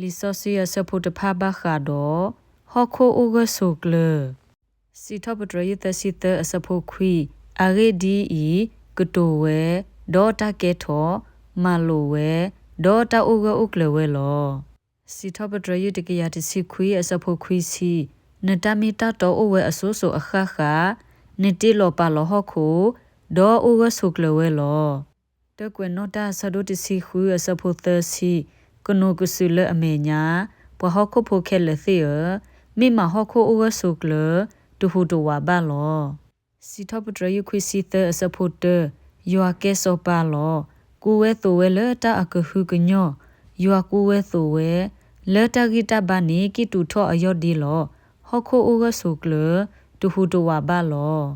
လံာ်စီဆှံအဆၢဖိတဖၣ်ဘၣ်ဃးဒီး ဟီၣ်ခိၣ်အိၣ်ဂၢၢ်ဆိးကျၢၤ စံးထီၣ်ပတြၢၤယုၢ်သၢဆံသၢအဆၢဖိခွံ, အဂ့ၢ်ဒ်အံၤ, ကတိၤဝဲ, ဒီးတၢ်ကဲထီၣ်, မၤလိာ်ဝဲ, ဒီးတၢ်အိၣ်ဂၢၢ်အိၣ်ကျၢၤဝဲလီၤ. စံးထီၣ်ပတြၢၤယုၢ်တကယၤတဆံခွံအဆၢဖိခွံဆံ, နတၢ်မ့ၢ်တၢ်တီအိၣ်ဝဲအစိၤစိၤအဃၣ်ဃၣ်, နတ့လီၤပာ်လီၤဟီၣ်ခိၣ်, ဒီးအိၣ်ဂၢၢ်ဆိးကျၢၤဝဲလီၤ. တၢ်ကွဲးနီၣ်တၢ်အဆၢဒိၣ်တဆံဃုအဆၢဖိသၢဆံ, ကနိးကစုာ်လၢအမဲာ်ညါ, ပှၤဟီၣ်ခိၣ်ဖိခဲလၢာ်သ့ၣ်ဧၢ, မ့ၢ်မးဟီၣ်ခိၣ်အိၣ်ဂၢၢ်ဆိးကျၢၤ, တဟူးတဝးဘၣ်လီၤ. စံးထီၣ်ပတြၢၤယုၢ်ခွံဆံသၢအဆၢဖိတၢ, ယွၤကဲစီၤပၤလီၤ. ကူဝဲသိးဝဲလၢတၢ်အကဟုကညီၢ်, ယွၤကူဝဲသိးဝဲ, လၢတၢ်ဂံၢ်တၢ်ဘါန့ၣ်ကံၣ်တူာ်ထီၣ်အယီၢ်ဒ့လီၤ. ဟီၣ်ခိၣ်အိၣ်ဂၢၢ်ဆိးကျၢၤ, တဟူးတဝးဘၣ်လီၤ.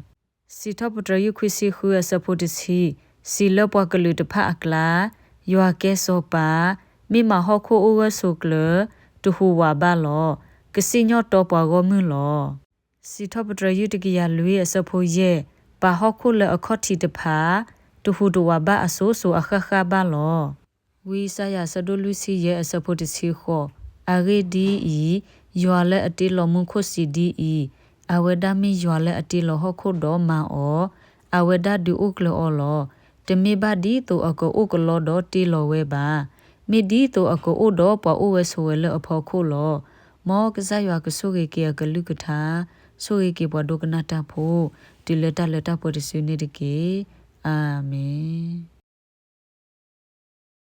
စံးထီၣ်ပတြၢၤယုၢ်ခွံဆံဃုအဆၢဖိတဆံ, စံးလၢပှၤကလုာ်တဖၣ်အကျါ, ယွၤကဲစီၤပၤ, မ့ၢ်မးဟီၣ်ခိၣ်အိၣ်ဂၢၢ်ဆိးကျၢၤ, တဟူးဝးဘၣ်လီၤ. ကစံၣ်ညီၣ်တီပှၤဂီၢ်မုၢ်လီၤ. စံးထီၣ်ပတြၢၤယုၢ်တကယၤလွံၢ်အဆၢဖိယဲၢ်, ပာ်ဟီၣ်ခိၣ်လၢအခီၣ်ထံးတဖၣ်, တဟူးတဝးဘၣ်အစိၤစိၤအဃၣ်ဃၣ်ဘၣ်လီၤ. ဝံယၡါယၤအဆၢဒိၣ်လွံၢ်ဆံယဲၢ်အဆၢဖိတဆံဃိး, အဂ့ၢ်ဒ်အံၤ, ယွၤလၢအတ့လီၤမူခိၣ်စံးဒ်အံၤ, အဝဲဒၣ်မ့ၢ်ယွၤလၢအတ့လီၤဟီၣ်ခိၣ်ဒီးမၤအီၤ, အဝဲဒၣ်ဒုးအိၣ်ကျၢၤအီၤလီၤ. တမ့ၢ်ဘၣ်ဒ်သိးအကအိၣ်ကလီဒီးတ့လီၤဝဲဘၣ်. မ့ၢ်ဒ်သိးအကအိၣ်ဒီးပှၤအိၣ်ဝဲဆိးဝဲလၢအဖီခိၣ်လီၤ. မ်ကစၢ်ယွၤကဆိၣ်ဂ့ၤက့ၤအကလုၢ်ကထါ, ဆိၣ်ဂ့ၤက့ၤပှၤဒိကနၣ်တၢ်ဖိ, တုၤလၢတၢ်လၢတၢ်ပှဲၤတစုန့ၣ်တက့ၢ်. အၤမ့ၣ်.